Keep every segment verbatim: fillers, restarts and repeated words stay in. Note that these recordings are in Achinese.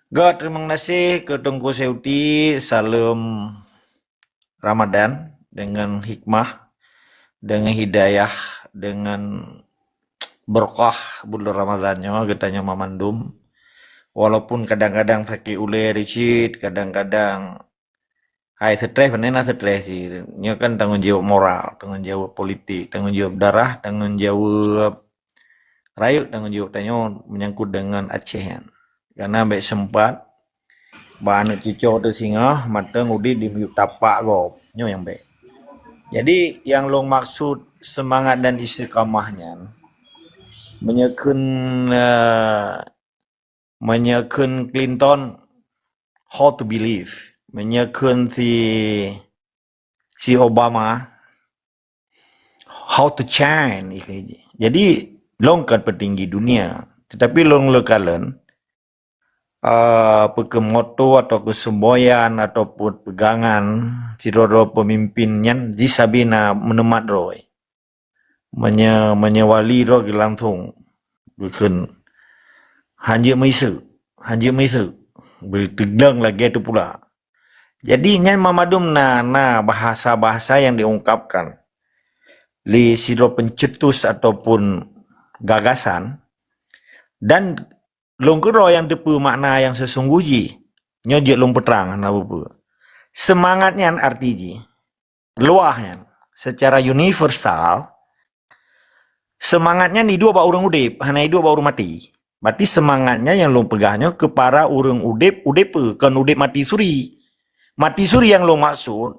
Ga, terima kasih keu Teungku Seuti, saleuem Ramadan deungon hikmah, deungon hidayah, deungon beureukat buleuen Ramadan nyoe geutanyoe mamandum. Walaupun kadang-kadang sakét ulée cit, kadang-kadang hai stres, pane na stres cit. Nyoe kan tanggong jaweueb moral, tanggong jaweueb politik, tanggong jaweueb darah, tanggong jaweueb rayeuk, tanggong jaweueb tanyoe menyangkut deungon Aceh nyan. Karena bék seumpat bak aneuk cucoe teuh singoh, mantong udeb di miyueb tapak gob. Nyoe nyang bék. Jadi, nyang lôn maksud seumangat dan istiqamah nyan, meunyoe kheun, eh, meunyoe kheun Clinton, "How to believe." Meunyoe kheun si, si Obama, "How to change." Jadi, lôn kon peutinggi dunia, tetapi lôn leukalon, eh, peu kheueh moto atau keuh seumboyan ataupun peugangan sidroe-droe peumimpin nyan jih sabe na meuneumat droe. Meunyoe, meunyoe wali droe geulangsong geukheun, "Hanjeuet meuiseuk, hanjeuet meuiseuk," beuteugleng lagée teupula. Jadi, nyan mamandum na, na bahasa-bahasa nyang diungkapkan lé sidroe pencetus ataupun gagasan, dan lôn keudroe nyang teupeu makna nyang seusunggoh jih. Nyoe jeuet lôn peutrang hana peue-peue. Seumangat nyan arti jih, luwah nyan, secara universal, seumangat nyan iduek bak ureuëng udeb, hana iduek bak ureuëng maté. Berarti seumangat nyan nyang lôn peugah nyoe keu para ureuëng udeb, udeb peue? Kon udeb mati suri. Mati suri nyang lôn maksud,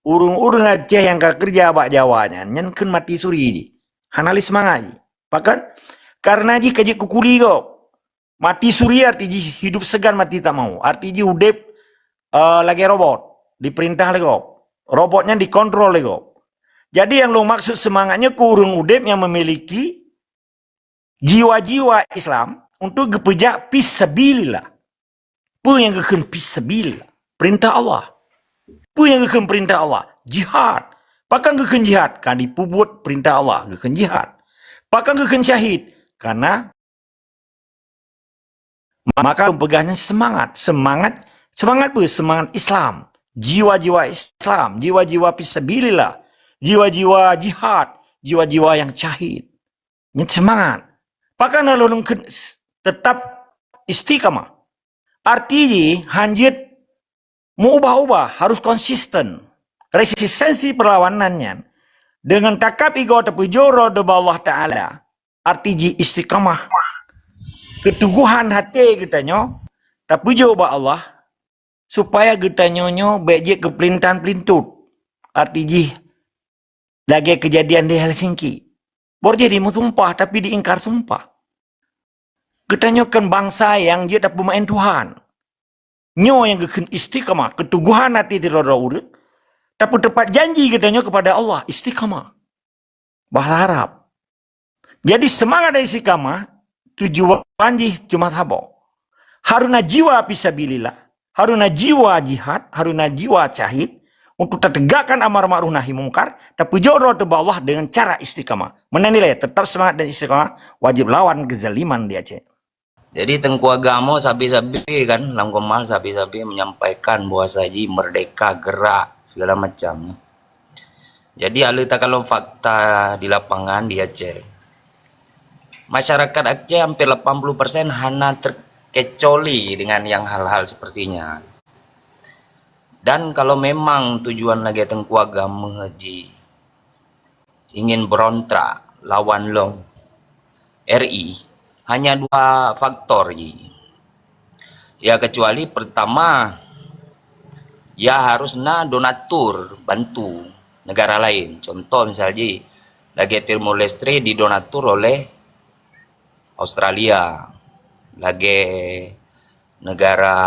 ureuëng-ureuëng Aceh nyang ka keureuja bak Jawa nyan, nyan kheun mati suri jih. Hana lé seumangat jih. Pakon? Karena jih ka jeuet keu kuli gob. Mati suri arti jih hidup segan mati tak mau. Arti jih udeb, eh, lagée robot, diperintah lé gob. Robot nyan dikontrol lé gob. Jadi, nyang lôn maksud seumangat nyoe keu ureuëng udeb nyang memiliki jiwa-jiwa Islam untuk geupeujak fi sabilillah. Peue nyang geukheun fi sabilillah? Peurintah Allah. Peue nyang geukheun peurintah Allah? Jihad. Pakon geukheun jihad? Ka jipeubuet peurintah Allah, geukheun jihad. Pakon geukheun syahid? Karena maka peugah nyan seumangat, seumangat, seumangat peue? Seumangat Islam, jiwa-jiwa Islam, jiwa-jiwa fi sabilillah, jiwa-jiwa jihad, jiwa-jiwa nyang syahid. Nyan seumangat. Pakon lôn kheun s-, teutap istiqamah? Arti jih hanjeuet meuubah-ubah, harus konsisten. Resistensi perlawanan nyan deungon takab igoe tapeujok droe ubak Allah Taala, arti jih istiqamah. Keuteguhan até geutanyoe tapeujok bak Allah, supaya geutanyoe nyoe bék jeuet keu peulintan-peulintot. Arti jih lagée keujadian di Helsinki. Boh jadi meusumpah, tapi diingkar sumpah. Geutanyoe kon bansa nyang jeuet tapeumeu'en Tuhan. Nyoe nyang geukheun istiqamah, keuteguhan até sidroe-droe ureuëng, tapeuteupat janji geutanyoe keupada Allah, istiqamah. Bahasa Arab. Jadi, seumangat dan istiqamah, tujuan jih cuma saboh. Harus na jiwa fi sabilillah, harus na jiwa jihad, harus na jiwa syahid untuk tategakkan amar ma'ruf nahi mungkar, tapeujok droe ubak Allah deungon cara istiqamah. Meunan ilée, teutap seumangat dan istiqamah, wajéb lawan keuzaliman di Aceh. Jadi, Teungku Agam sabe-sabe kan, lam komal sabe-sabe menyampaikan bahwa jih merdeka gerak segala macam. Jadi, aleuh takalon fakta di lapangan di Aceh, masyarakat Aceh hampir lapan puluh persen hana terkecuali dengan yang hal-hal sepertinya. Dan kalau memang tujuan lagée Teungku Agam meuhaji ingin berontak lawan lôn R I, hanya dua faktor jih. Ya, kecuali pertama, ya harus na donatur bantu negara lain. Contoh misal jih, lagée Timor Leste didonatur oleh Australia, lagée negara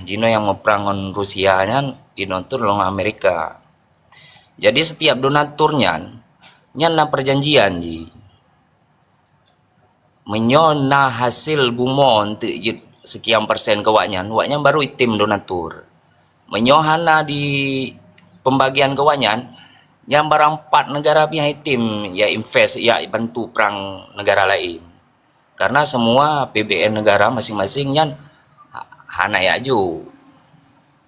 jinoe nyang meuprang ngon Rusia nyan didonatur lé Amerika. Jadi, setiap donatur nyan, nyan na perjanjian jih. Meunyoe na hasil bumoe eunteuk jeuet sekian persen keu awaknyan, awaknyan baru item donatur. Meunyoe hana di pembagian keu awaknyan, nyan barang pat negara pih item ya invest, ya bantu prang negara laén. Karena semua A P B N negara masing-masing nyan hana jak jok.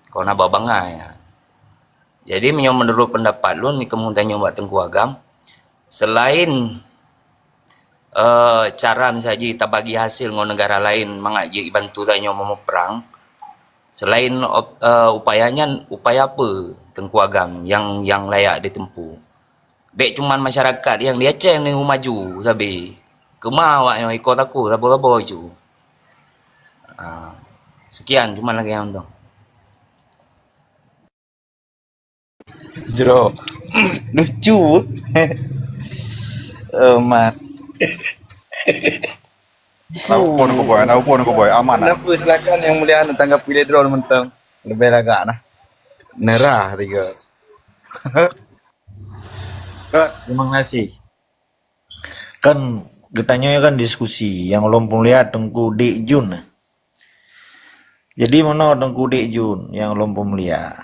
Kon haba bangai. Jadi meunyoe meunurot peundapat lôn, keumeung tanyoe bak Teungku Agam, seulaén, eh, cara misaji tabagi hasil ngon neugara laén mangat jeuet jibantu tanyoe meumeuprang, seulaén op-, eh, upaya nyan, upaya peue Teungku Agam nyang, nyang layak ditempuh? Bék cuman masyarakat nyang di Aceh ni maju sabe. Keuma awak nyoe iko takue saboh-saboh ju. Ah, sekian, cuman lagée nyan tu. Jro. Lucu. Eh, mat. Taupon ku boy, taupon ku boy, aman lah. Kenapa silakan Yang Mulia anda tanggapi le drone mentang. Lebih lagak nah. Nerah tiga. Terima kasih. Kan geutanyoe kan diskusi nyang ulôn peulihat Teungku Dek Jun. Jadi meunoe Teungku Dek Jun nyang ulôn peulihat.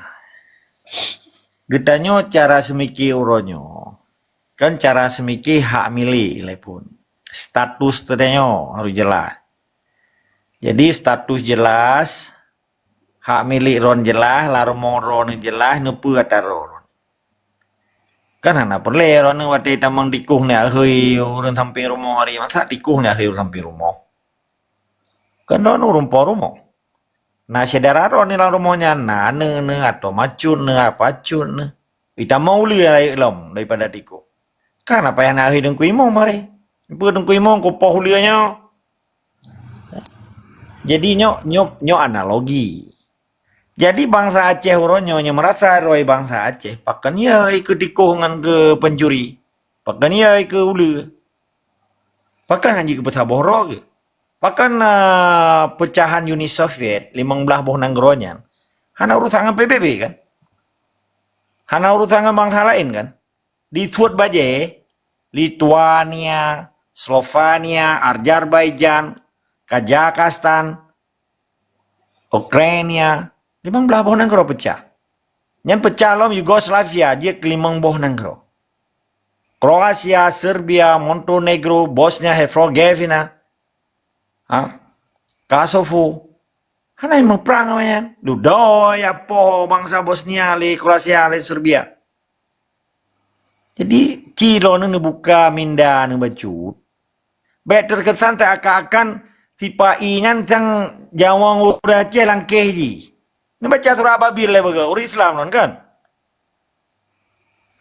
Geutanyoe cara seumike uroe nyoe, kan cara seumike hak milék lé phon. Status tanyoe harôh jeulaih. Jadi status jeulaih, hak milék droen jeulaih, lam rumoh droen jeulaih, neupeue atra droen. Kan hana peureulée droen watée tamong tikoh nibak akhé ureuëng sampéng rumoh hari, masa tikoh nibak akhé ureuëng sampéng rumoh. Kan droen ureuëng po rumoh. Na syedara droen lam rumoh nyan, na aneuëk neuh, atau macut neuh, apa cut neuh. Itamong uleue rayeuk lom daripada tikoh. Kan apa nyang na akhé Teungku Imum hari? Peue Teungku Imum kupoh uleue nyoe? Jadi nyoe, nyoe, nyoe analogi. Jadi bansa Aceh uroe nyoe nyang meurasa droe bansa Aceh, pakon ya ikeu tikoh ngon keu pencuri? Pakon ya ikeu uleue? Pakon hana jikeu peusaboh droe geuh? Pakon, ah, peucahan Uni Soviet limong blaih boh nanggroe nyan hana urusan ngon P B B kan? Hana urusan ngon bansa laén kan? Di suet bajée, Lithuania, Slovenia, Azerbaijan, Kazakhstan, Ukraina, limong blaih boh nanggroe peucah. Nyan peucah lom Yugoslavia jeuet keu limong boh nanggroe. Kroasia, Serbia, Montenegro, Bosnia Herzegovina, ha? Kosovo. Hana meuprang awaknyan. Dudoe ya poh bansa Bosnia lé Kroasia lé Serbia. Jadi, ci droeneuh neubuka minda neubacut. Bék teukeusan teuakan-akan sipa-i nyan sang nyawöng ureuëng Aceh langkéh jih. Neubaca surat Ababil lé beugöt, ureuëng Islam nyan kan?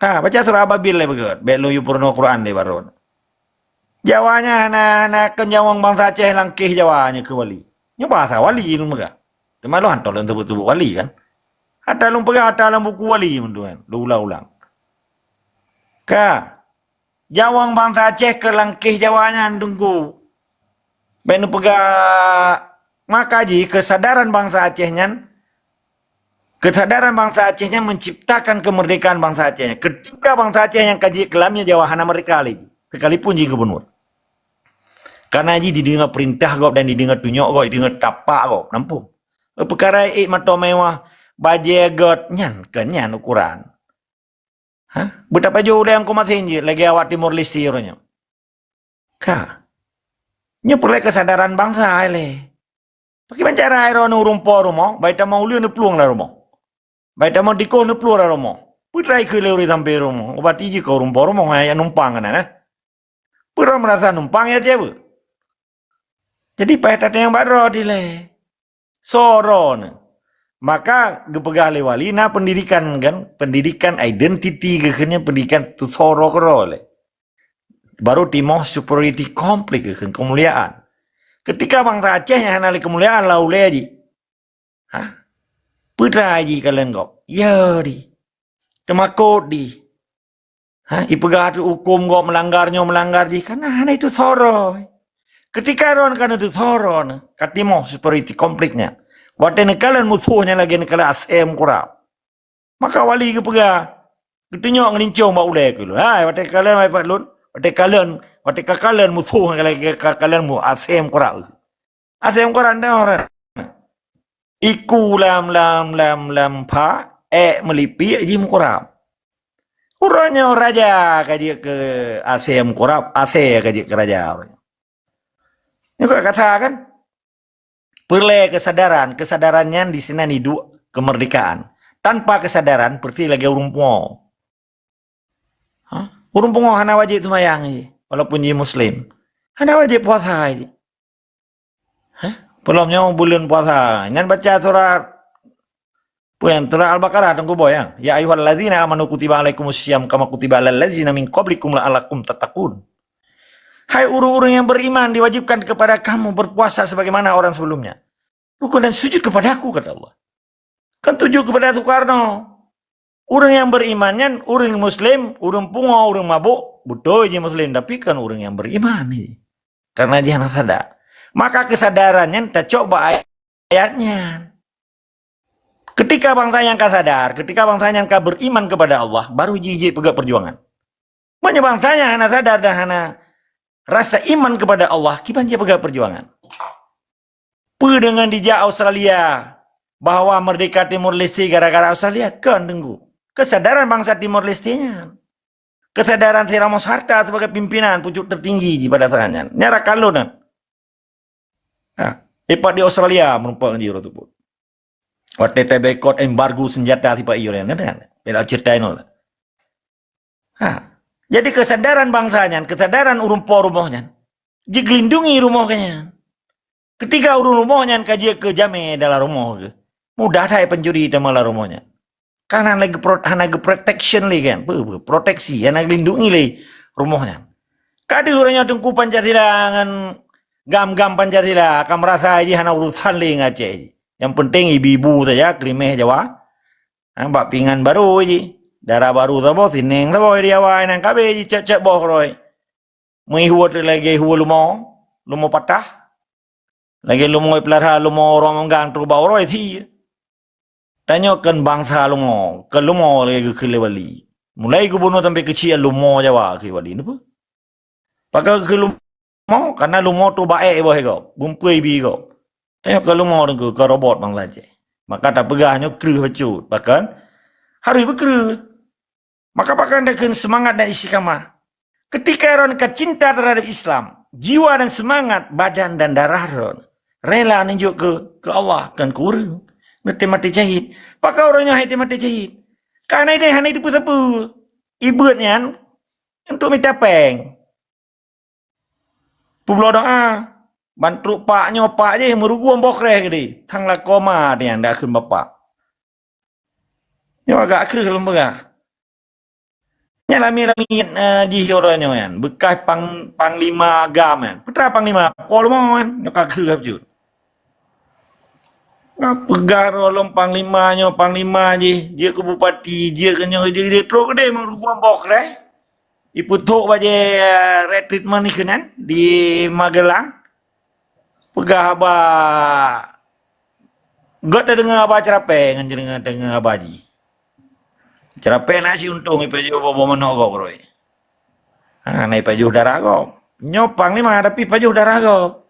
Ha, baca surat Ababil lé beugöt, bék lôn yue peurunoe Quran lé baroe. Jawa nyan hana, hana keu nyawöng bansa Aceh langkéh Jawa nyoe keu wali. Nyoe bahasa wali lôn peugah. Teuma lôn hantom lôn sebut-sebut wali kan. Ata lôn peugah ata lam buku wali meutuan, lôn ulang-ulang. Ka, nyawöng bansa Aceh keu langkéh Jawa nyan Teungku. Bék neupeugah, maka jih keusadaran bansa Aceh nyan, keusadaran bansa Aceh nyan menciptakan kemerdekaan bansa Aceh nyan. Ketika bansa Aceh nyan ka jeuet keu lam nyoe Jawa hana merdeka lé jih, sekalipun jih gubunur. Karena jih dideungoe peurintah gob dan dideungoe tunyok gob, dideungoe tapak gob, nampung. Peukara ék meuto mewah, bajée göt, nyan keu nyan ukuran. Ha? Beutapajoh ulée nyang kumaséng jih lagée awak Timor Leste uroe nyoe. Ka. Nyoe peureulée keusadaran bansa ilée. Pakriban cara droeneuh ureuëng po rumoh, bai tamong uleue neuplueng lam rumoh. Bai tamong tikoh neuplueng lam rumoh. Peutrai keu lé ureuëng sampéng rumoh. Ubati jih keu ureuëng po rumoh nyang numpang keunan, eh. Peue droe meurasa numpang ya, Cék, beuh? Jadi payah tateueng bak droe dilée. Soe droeneuh. Maka geupeugah lé wali na pendidikan kan, pendidikan identiti geuh kheun nyan pendidikan teusoe droe keudroe lé. Baru timoh superiority complex geuh kheun keumuliaan. Ketika bansa Aceh nyang hana lé keumuliaan lam ulée jih. Ha? Peutrai jih kalon gob. Ya di. Teumakot di. Ha, ipeugah tu huköm gob meulanggar nyoe meulanggar jih, kana hana itu soroe. Ketika droen kana itu soroe, ka timoh superiority complex nyan. Watée neukalon musoh nyan lagée neukalon asée meukurab. Maka wali geupeugah, geutunyok ngon incong bak ulée keu lôn. Hai, watée kalon hai pat lôn, watée kalon, watée ka kalon musoh nyan lagée ka kalon mu asée meukurab. Asée meukurab nyan. Iku lam, lam, lam, lam pha, ék meulipiek jih meukurab. Uroe nyoe raja ka jeuet keu asée meukurab, asée ka jeuet keu raja uroe nyoe. Nyoe ka kasa kan? Peureulée keusadaran, keusadaran nyan di sinan iduek keumeurdekaan. Tanpa keusadaran, peureuti lagée ureuëng pungo. Ha? Ureuëng pungo hana wajéb seumayang jih, walaupun jih muslim. Hana wajéb puasa jih. Ha? Peulom nyoe buleuen puasa. Nyan baca surat, peue nyan, surat Al-Baqarah, Teungku Boy, ya. "Ya ayyuhallazina amanu kutiba alaikumus siyam kama kutiba alal ladzina min qablikum la'allakum tattaqun." Hai ureuëng-ureuëng yang beriman, diwajibkan kepada kamu berpuasa sebagaimana orang sebelumnya. Rukun dan sujud kepada-Ku, kata Allah. Kan tuju kepada Soekarno. Ureuëng yang beriman nyan, ureuëng muslim, ureuëng pungo, ureuëng mabuk, beutôi jih muslim, tapi kan ureuëng yang beriman jih. Karena jih hana sadar. Maka keusadaran nyan tacok bak ayat nyan. Ketika bangsa nyan ka sadar, ketika bangsa nyan ka beriman kepada Allah, baru jih jeuet peugah perjuangan. Meunyoe bangsa nyan hana sadar dan hana rasa iman kepada Allah, kiban jih peugah perjuangan. Peue deungon dijak Australia bahwa merdeka Timor Leste gara-gara Australia? Kon, Teungku. Keusadaran bangsa Timor Leste nyan. Keusadaran si Ramos Horta sebagai pimpinan pucuk tertinggi jih pada saat nyan. Nyan rakan lôn nyan. Ha, ipat di Australia meureumpok ngon jih uroe teupeu. Watée taboikot embargo seunjata sipa iéu nyan, kan? Bela cerita inoe lah. Ha. Jadi keusadaran bangsa nyan, keusadaran ureuëng po rumoh nyan, jigeulindungi rumoh geuh nyan. Ketika ureuëng rumoh nyan ka jeuet keu jamé dalam rumoh geuh, mudah that pancuri teuma lam rumoh nyan. Kan hana geupro-, hana geuprotection lé kan? Peue, peue, proteksi, hana geulindungi lé rumoh nyan. Ka deuh uroe nyoe Teungku Pancasila ngon GAM-GAM Pancasila ka meurasa jih hana urusan lé ngon Aceh jih. Nyang penting ibu-ibu saja, keurimeh Jawa. Ha, bak pingan barô jih. Dara barô saboh, sineng saboh di awai nyan ka abéh jih cok-cok boh keudroe. Meuihue lagée ihue lumo, lumo patah. Lagée lumo ipeulara lumo ureuëng meugang trok bak uroe sie. Tanyoe kon bangsa lumo, kon lumo lagée geukheun lé Bali. Mulai gubunur sampai keuchik lumo Jawa kheun Bali. Napa? Pakon kheun lumo, karena lumo tu baék boh gob, beumpui bi gob. Tanyoe kon lumo Teungku, kon robot bangsa Aceh. Maka tapeugah nyoe kreueh bacut, pakon harôh beukreueh. Maka pakon takheun seumangat dan istiqamah. Ketika droen ka cinta terhadap Islam, jiwa dan semangat, badan dan darah droen rela neujok keu, keu Allah, kon keu ureuëng. Neutem maté syahid. Pakon uroe nyoe hai tem maté syahid? Karena ideh hana iteupeu-teupeu. Ibeuet nyan untuk mita péng. Peubloe doa. Ban trok pak nyoe, pak jih meurugoe boh kreh geude. Thang lakoe ma nyan dak kheun bapak. Nyoe agak kreueh lôn peugah. Nyan lamiet-lamiet, eh, jih uroe nyoe nyan. Bekas pang-, panglima GAM nyan. Peue teuma panglima? Ko lumo nyan. Nyoe ka kreueh bacut. Ka peugah droe lom panglima nyoe, panglima jih. Jeuet keu bupati, jeuet keu nyoe, jeuet, jeuet trok geude meurugoe boh kreh. Ipeuthok bajée, eh, red treatment ikeunan di Magelang. Peugah haba, gét tadeungoe haba ceurapée ngon deungoe, deungoe haba jih. Ceurapée na siuntông ipajoh boh-boh manok gob roe. Ha, na ipajoh darah gob. Nyoe panglima tapi ipajoh darah gob.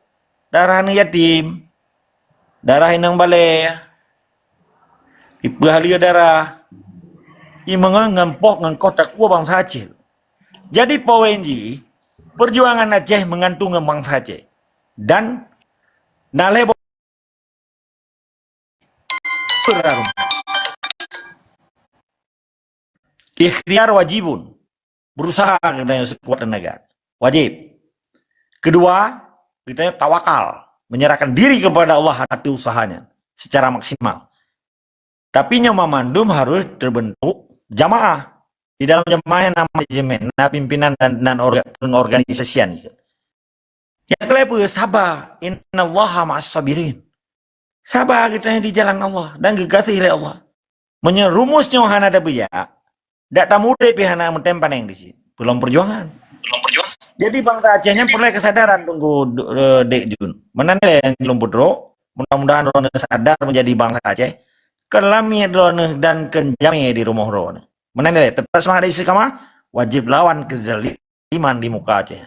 Darah aneuk yatim. Darah inong balée. Ipeuhaleue darah. Imeungon ngon poh ngon koh takue bansa Aceh. Jadi poin jih, perjuangan Aceh meugantung ngon bansa Aceh. Dan na lhée boh ikhtiar wajibun. Berusaha geutanyoe sekuat tenaga. Wajib. Kedua, geutanyoe tawakal, menyerahkan diri kepada Allah ateueh usahanya secara maksimal. Tapi nyoe mandum harus terbentuk jamaah. Di dalam jamaah na manajemen, na pimpinan dan, dan orga-, pengorganisasian. Nyang keulhèe peue? Saba. "Innallaha ma'as sabirin." Saba geutanyoe di jalan Allah dan geugaséh lé Allah. Meunyoe rumus nyoe hana tapeujak, dak tamudép pih hana meutem paneng di sit. Peulom peujuangan. Jadi bansa Aceh nyan peureulèe keusadaran Teungku, eh, Dek Jun. Meunan lé nyang lôn peutrok, mudah-mudahan droeneuh sadar meunjadi bansa Aceh, keu lamiet droeneuh dan keu jamé di rumoh droeneuh. Meunan lé, teutap seumangat istiqamah, wajéb lawan keuzaliman di muka Aceh.